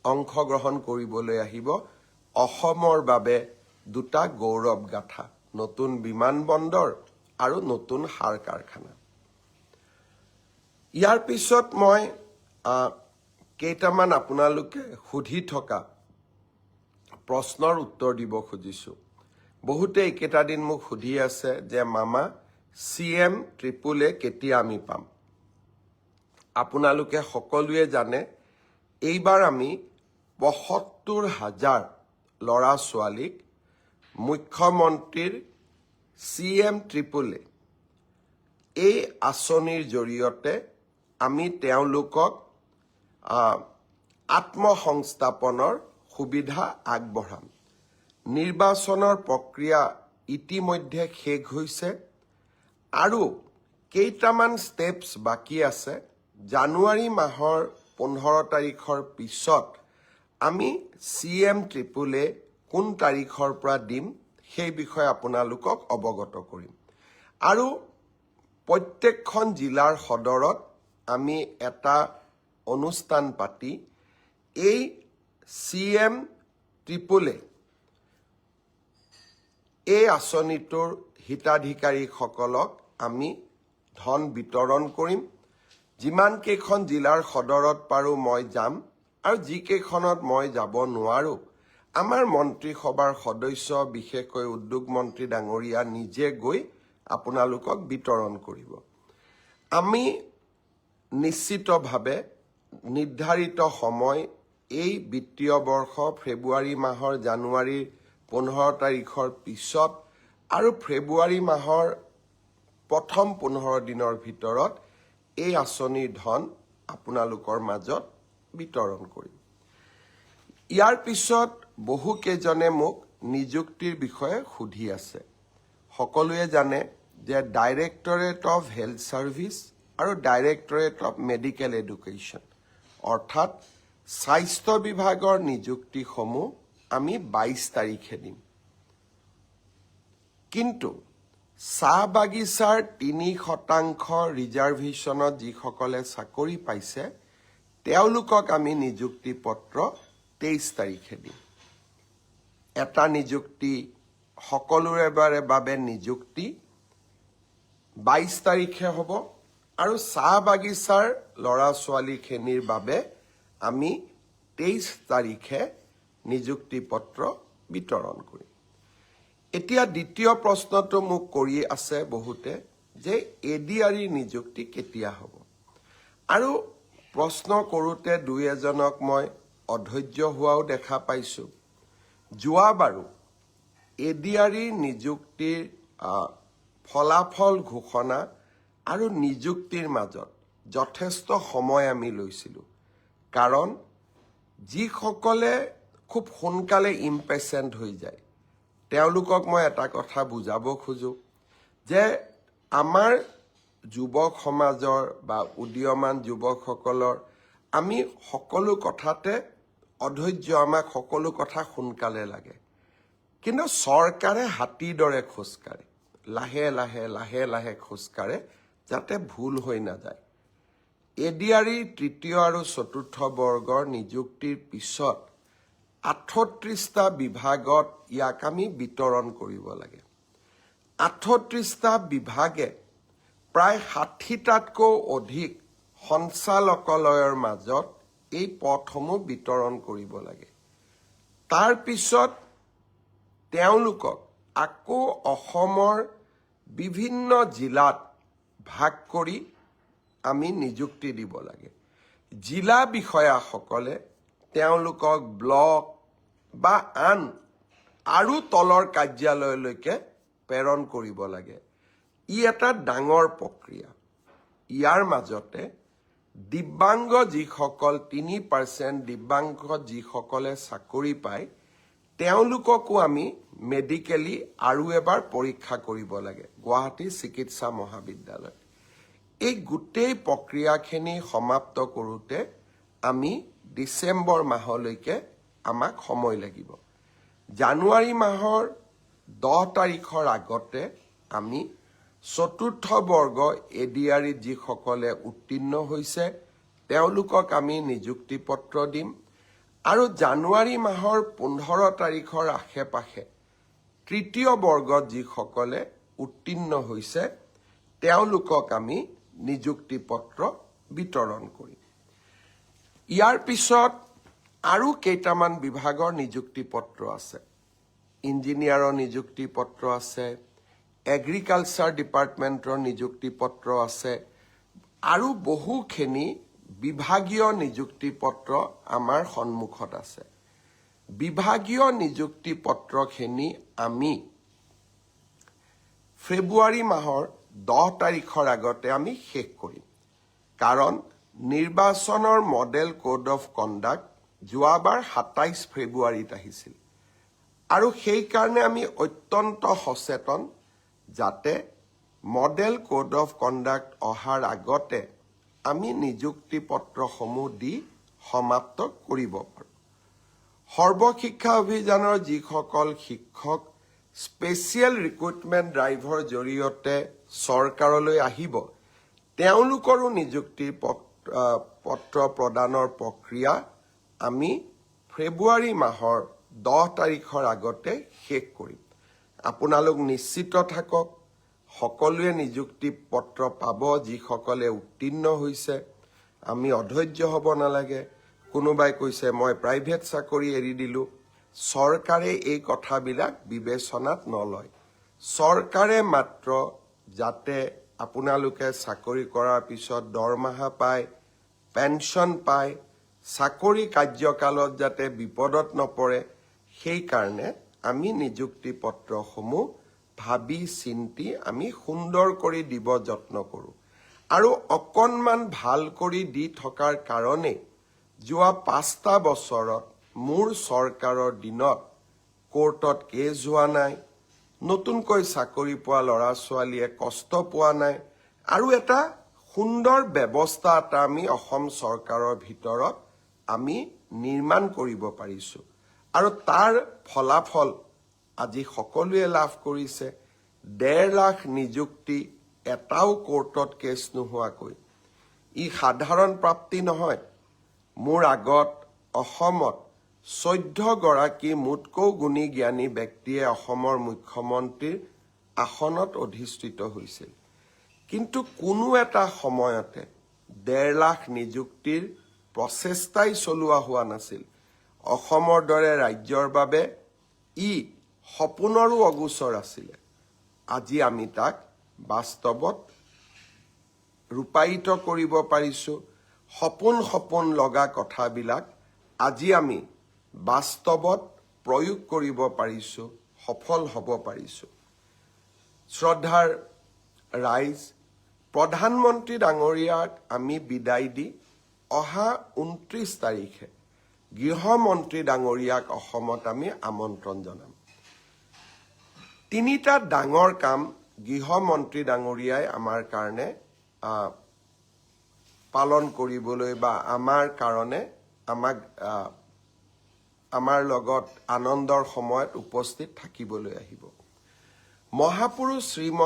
অংশগ্ৰহণ কৰিবলৈ আহিব। অসমৰ বাবে দুটা গৌৰৱ গাথা, নতুন বিমানবন্দৰ আৰু নতুন সাৰ কাৰখানা। ইয়াৰ পিছত মই কেইটামান আপোনালোকে সুধি থকা প্ৰশ্নৰ উত্তৰ দিব খুজিছোঁ। বহুতে এইকেইটা দিন মোক সুধি আছে যে মামা, চি এম ট্ৰিপুল এ কেতিয়া আমি পাম? আপোনালোকে সকলোৱে জানে, এইবাৰ আমি 75 হাজাৰ ল'ৰা ছোৱালীক মুখ্যমন্ত্ৰীৰ চি এম ট্ৰিপুল এ এই আঁচনিৰ জৰিয়তে আমি তেওঁলোকক আত্মসংস্থাপনৰ সুবিধা আগবঢ়াম। নিৰ্বাচনৰ প্ৰক্ৰিয়া ইতিমধ্যে শেষ হৈছে আৰু কেইটামান ষ্টেপছ বাকী আছে। জানুৱাৰী মাহৰ 15 তাৰিখৰ পিছত আমি চি এম ট্ৰিপুল এ কোন তাৰিখৰ পৰা দিম, সেই বিষয়ে আপোনালোকক অৱগত কৰিম। আৰু প্ৰত্যেকখন জিলাৰ সদৰত আমি এটা অনুষ্ঠান পাতি এই চি এম ট্ৰিপুল এ এই আঁচনিটোৰ হিতাধিকাৰীসকলক আমি ধন বিতৰণ কৰিম। যিমানকেইখন জিলাৰ সদৰত পাৰোঁ মই যাম আৰু যিকেইখনত মই যাব নোৱাৰোঁ, আমাৰ মন্ত্ৰীসভাৰ সদস্য, বিশেষকৈ উদ্যোগ মন্ত্ৰী ডাঙৰীয়া নিজে গৈ আপোনালোকক বিতৰণ কৰিব। আমি নিশ্চিতভাৱে নিৰ্ধাৰিত সময়, এই বিত্তীয় বৰ্ষ ফেব্ৰুৱাৰী মাহৰ জানুৱাৰীৰ 15 তাৰিখৰ পিছত আৰু ফেব্ৰুৱাৰী মাহৰ প্ৰথম 15 দিনৰ ভিতৰত এই আঁচনিৰ ধন আপোনালোকৰ মাজত বিতৰণ কৰিম। ইয়াৰ পিছত বহুকেইজনে মোক নিযুক্তিৰ বিষয়ে সুধি আছে। সকলোৱে জানে যে ডাইৰেক্টৰেট অফ হেল্থ ছাৰ্ভিচ আৰু ডাইৰেক্টৰেট অফ মেডিকেল এডুকেশ্যন, অৰ্থাৎ স্বাস্থ্য বিভাগৰ নিযুক্তিসমূহ আমি 22 তাৰিখে দিম। কিন্তু চাহ বাগিচাৰ 3% ৰিজাৰ্ভেশ্যনত যিসকলে চাকৰি পাইছে, তেওঁলোকক আমি নিযুক্তি পত্ৰ 23 তাৰিখে দিম। এটা নিযুক্তি, সকলোৰে বাবে নিযুক্তি 22 তাৰিখে হ'ব আৰু চাহ বাগিচাৰ ল'ৰা ছোৱালীখিনিৰ বাবে আমি 23 তাৰিখে নিযুক্তি পত্ৰ বিতৰণ কৰিম। এতিয়া দ্বিতীয় প্ৰশ্নটো মোক কৰি আছে বহুতে যে এ ডি আৰ ই নিযুক্তি কেতিয়া হ'ব? আৰু প্ৰশ্ন কৰোঁতে দুই এজনক মই অধৈৰ্য হোৱাও দেখা পাইছোঁ। যোৱাবাৰো এ ডি আৰ ই নিযুক্তিৰ ফলাফল ঘোষণা আৰু নিযুক্তিৰ মাজত যথেষ্ট সময় আমি লৈছিলোঁ, কাৰণ যিসকলে খুব সোনকালে ইম্পেচেণ্ট হৈ যায়, তেওঁলোকক মই এটা কথা বুজাব খোজোঁ যে আমাৰ যুৱক সমাজৰ বা উদীয়মান যুৱকসকলৰ আমি সকলো কথাতে অধৈৰ্য, আমাক সকলো কথা সোনকালে লাগে। কিন্তু চৰকাৰে হাতীৰ দৰে খোজকাঢ়ে, লাহে লাহে লাহে লাহে খোজকাঢ়ে, যাতে ভুল হৈ নাযায়। এ ডি আৰ ই তৃতীয় আৰু চতুৰ্থ বৰ্গৰ নিযুক্তিৰ পিছত 38টা বিভাগত ইয়াক আমি বিতৰণ কৰিব লাগে। 38টা বিভাগে প্ৰায় 60টাতকৈও অধিক সঞ্চালকালয়ৰ মাজত এই পদসমূহ বিতৰণ কৰিব লাগে। তাৰ পিছত তেওঁলোকক আকৌ অসমৰ বিভিন্ন জিলাত ভাগ কৰি আমি নিযুক্তি দিব লাগে। জিলা বিষয়াসকলে তেওঁলোকক ব্লক বা আন আৰু তলৰ কাৰ্যালয়লৈকে প্ৰেৰণ কৰিব লাগে। ই এটা ডাঙৰ প্ৰক্ৰিয়া। ইয়াৰ মাজতে দিব্যাংগ যিসকল, 3% দিব্যাংগ যিসকলে চাকৰি পায়, তেওঁলোককো আমি মেডিকেলি আৰু এবাৰ পৰীক্ষা কৰিব লাগে গুৱাহাটী চিকিৎসা মহাবিদ্যালয়ত। এই গোটেই প্ৰক্ৰিয়াখিনি সমাপ্ত কৰোঁতে আমি ডিচেম্বৰ মাহলৈকে আমাক সময় লাগিব। জানুৱাৰী মাহৰ 10 তাৰিখৰ আগতে আমি চতুৰ্থ বৰ্গ এ ডি আৰ ইত যিসকলে উত্তীৰ্ণ হৈছে, তেওঁলোকক আমি নিযুক্তি পত্ৰ দিম। আৰু জানুৱাৰী মাহৰ 15 তাৰিখৰ আশে পাশে তৃতীয় বৰ্গত যিসকলে উত্তীৰ্ণ হৈছে, তেওঁলোকক আমি নিযুক্তি পত্ৰ বিতৰণ কৰিম। ইয়াৰ পিছত আৰু কেইটামান বিভাগৰ নিযুক্তি পত্ৰ আছে। ইঞ্জিনিয়াৰৰ নিযুক্তি পত্ৰ আছে, এগ্ৰিকালচাৰ ডিপাৰ্টমেণ্টৰ নিযুক্তি পত্ৰ আছে আৰু বহুখিনি বিভাগীয় নিযুক্তি পত্ৰ আমাৰ সন্মুখত আছে। বিভাগীয় নিযুক্তি পত্ৰখিনি আমি ফেব্ৰুৱাৰী মাহৰ 10 তাৰিখৰ আগতে আমি শেষ কৰিম, কাৰণ নিৰ্বাচনৰ মডেল কোড অফ কণ্ডাক্ট যোৱাবাৰ 27 ফেব্ৰুৱাৰীত আহিছিল আৰু সেইকাৰণে আমি অত্যন্ত সচেতন যাতে মডেল কোড অফ কণ্ডাক্ট অহাৰ আগতে আমি নিযুক্তি পত্ৰসমূহ দি সমাপ্ত কৰিব পাৰোঁ। সৰ্বশিক্ষা অভিযানৰ যিসকল শিক্ষক স্পেচিয়েল ৰিক্ৰুটমেণ্ট ড্ৰাইভৰ জৰিয়তে চৰকাৰলৈ আহিব, তেওঁলোকৰো নিযুক্তি পত্ৰ প্ৰদানৰ প্ৰক্ৰিয়া আমি ফেব্ৰুৱাৰী মাহৰ 10 তাৰিখৰ আগতে শেষ কৰিম। আপোনালোক নিশ্চিত থাকক, সকলোৱে নিযুক্তি পত্ৰ পাব যিসকলে উত্তীৰ্ণ হৈছে। আমি অধৈৰ্য হ'ব নালাগে। কোনোবাই কৈছে, মই প্ৰাইভেট চাকৰি এৰি দিলোঁ। চৰকাৰে এই কথাবিলাক বিবেচনাত নলয়। চৰকাৰে মাত্ৰ যাতে আপোনালোকে চাকৰি কৰাৰ পিছত দৰমহা পায়, পেঞ্চন পায়, চাকৰি কাৰ্যকালত যাতে বিপদত নপৰে, সেইকাৰণে আমি নিযুক্তি পত্ৰসমূহ ভাবি চিন্তি আমি সুন্দৰ কৰি দিব যত্ন কৰোঁ। আৰু অকণমান ভাল কৰি দি থকাৰ কাৰণেই যোৱা 5টা বছৰত মোৰ চৰকাৰৰ দিনত কোৰ্টত কেছ হোৱা নাই, নতুনকৈ চাকৰি পোৱা ল'ৰা ছোৱালীয়ে কষ্ট পোৱা নাই আৰু এটা সুন্দৰ ব্যৱস্থা এটা আমি অসম চৰকাৰৰ ভিতৰত আমি নিৰ্মাণ কৰিব পাৰিছোঁ আৰু তাৰ ফলাফল আজি সকলোৱে লাভ কৰিছে। 1.5 লাখ নিযুক্তি, এটাও কোৰ্টত কেছ নোহোৱাকৈ, ই সাধাৰণ প্ৰাপ্তি নহয়। মোৰ আগত অসমত 14গৰাকী মোতকৈও গুণী জ্ঞানী ব্যক্তিয়ে অসমৰ মুখ্যমন্ত্ৰীৰ আসনত অধিষ্ঠিত হৈছিল, কিন্তু কোনো এটা সময়তে 1.5 লাখ নিযুক্তিৰ প্ৰচেষ্টাই চলোৱা হোৱা নাছিল। অসমৰ দৰে ৰাজ্যৰ বাবে ই সপোনৰো অগোচৰ আছিলে। আজি আমি তাক বাস্তৱত ৰূপায়িত কৰিব পাৰিছো। সপোন সপোন লগা কথাবিলাক আজি আমি বাস্তৱত প্ৰয়োগ কৰিব পাৰিছো, সফল হ'ব পাৰিছো। শ্ৰদ্ধাৰ ৰাইজ, প্ৰধানমন্ত্ৰী ডাঙৰীয়াক আমি বিদায় দি অহা 29 তাৰিখে গৃহমন্ত্ৰী ডাঙৰীয়াক অসমত আমি আমন্ত্ৰণ জনাম। তিনিটা ডাঙৰ কাম গৃহমন্ত্ৰী ডাঙৰীয়াই আমাৰ কাৰণে পালন কৰিবলৈ বা আমাৰ কাৰণে আমাৰ লগত আনন্দৰ সময়ত উপস্থিত থাকিবলৈ আহিব। মহাপুৰুষ শ্ৰীমন্ত